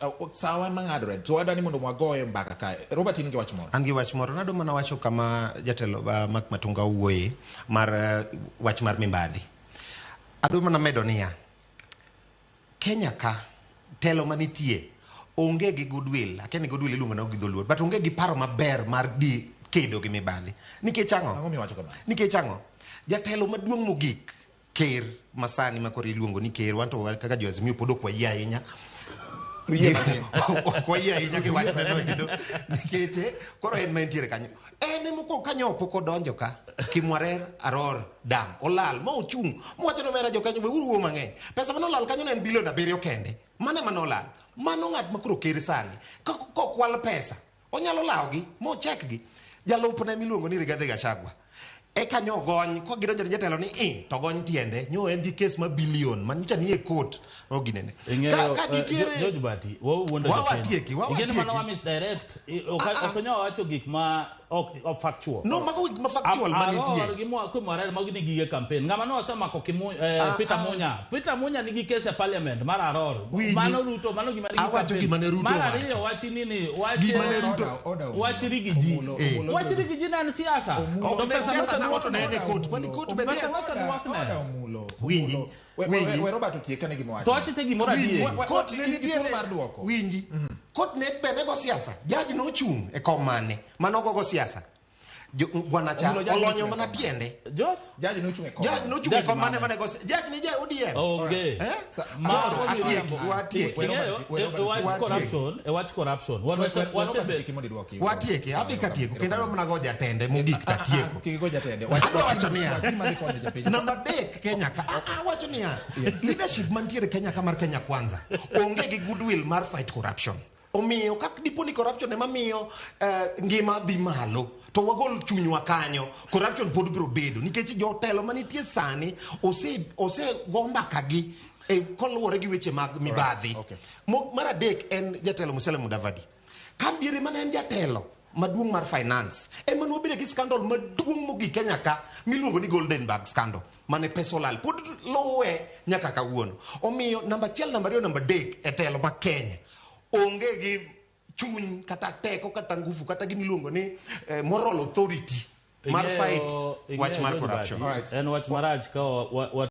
Alright, sawa mang'adore to wadwa ni mondo wagoye mbaka kae. Robert, in gi wach moro? An gi wach moro. Nadwa mana wacho kama jatelo Mark Matunga owuoye mar wach mar mibadhi. Adwa mana medo niya, Kenya ka telo manitie onge gi goodwill, akia ni goodwill iluongo nang'o gi dholuo, but onge gi paro maber mar di kedo gi mibadhi. Nikech ang'o? Ang'o miwacho kamano? Nikech ang'o? Jatelo maduong' mogik, ker masani ma koro iluongo ni ker, wan to kaka jo Azimio pod ok wayie ahinya. Uyie matin. Ok wayie ahinya gi wachne no endo. Nikech koro en ma entiere kanyo. En ema mokwongo kanyo pok odonjo ka. Kimwarer, Aror, Dam. Olal, ma ochung'. Mowacho ni omera jokanyo weuru wuo mang'eny. Pesa mane olal kanyo ne en bilion 7 kende. Mano ema nolal. Mano ng'at ma koro ker sani. Kokwal pesa, onyalo lawogi, mochekgi. Jalupne miluongo ni Rigathi Gachagua. Eka nyo ogony, ka gidonjo ne jatelo ni i, to gony tiende. Nyo en gi kes ma bilion, ma nyocha nie court. O ginene. Ing'eyo, Ka nitiere George Bati, wawuondo Wa jopiny. watieki, wa Ing'e ni mano watieki. wa misdirect. Ah, ah. Ok onyal wacho gik ma ok factual. No, mago gik ma factual manitie. Aror gi Kimwarer magi ni gige campaign. Ng'ama ne osemako Ah, Peter ah. Munya. Peter Munya nigi kes e parliament mar Aror. Winji. Mano Ruto, mano gima nigi Awacho campaign. gima ne Ruto Mar owacho. ariyo wachi nini, wach Gima ne Ruto- Oda, oda, wach Rigiji. Omulo, Eh. Omulo, Wach Rigiji ne en siasa. Omulo. To Ok ne pesa siasa nang'o to ne en e noseduokne. court. Kwani court be Pesa dhiye? noseduokne. Oda, Omulo. Winji. Omulo. We, Winji. we Robert otiek kane gima wacho. To wacho te gimoro Winji. adier. Court ne In gi thuolo nitiere mar duoko. Winji. Court ne bende go siasa. Judge nochung' e kom mane manogo go siasa. Bwana cha Omulo, judge olonyo nochung' e mana kom. tiende. George? Judge nochung' e kom. Judge nochung' e Judge kom mane mane? mane go siasa. Judge ni ja ODM. Onge. Eh? Ma- Koro atieki, watieki. We Robert- Ing'eyo, we Robert e wach Watieki. corruption, e wach corruption. Wan We Robert otieki mondo iduoki. Watieki, adhi katieko kendo adwa mana go jatende mogik tatieko. Kik igo jatende. Adwa wacho niya. Wach gima dhi konyo japiny. Namba 3 Kenya ka awacho niya leadership mantiere Kenya ka mar Kenya Kwanza onge gi goodwill mar fight corruption. Omiyo kak dipo ni corruption ema miyo ngima dhi malo to wagol chunywa kanyo, corruption pod biro bedo nikech jotelo manitie sani ose go mbaka gi koluwore gi weche mag mibadhi. Okay. Mar adek en jatelo Musalia Mudavadi. Ka diere mane en jatelo maduong' mar finance ema nwabedo gi scandal maduong' mogik Kenya ka miluongo ni Goldenberg scandal mane pesa olal pod luwe nyaka kawuono. Omiyo namba 1, namba 2, namba 3 e telo ma Kenya onge gi chuny kata teko kata nguvu kata gima iluongo ni moral authority mar fight wach mar George corruption. Bati, Alright. En wach marach ka wa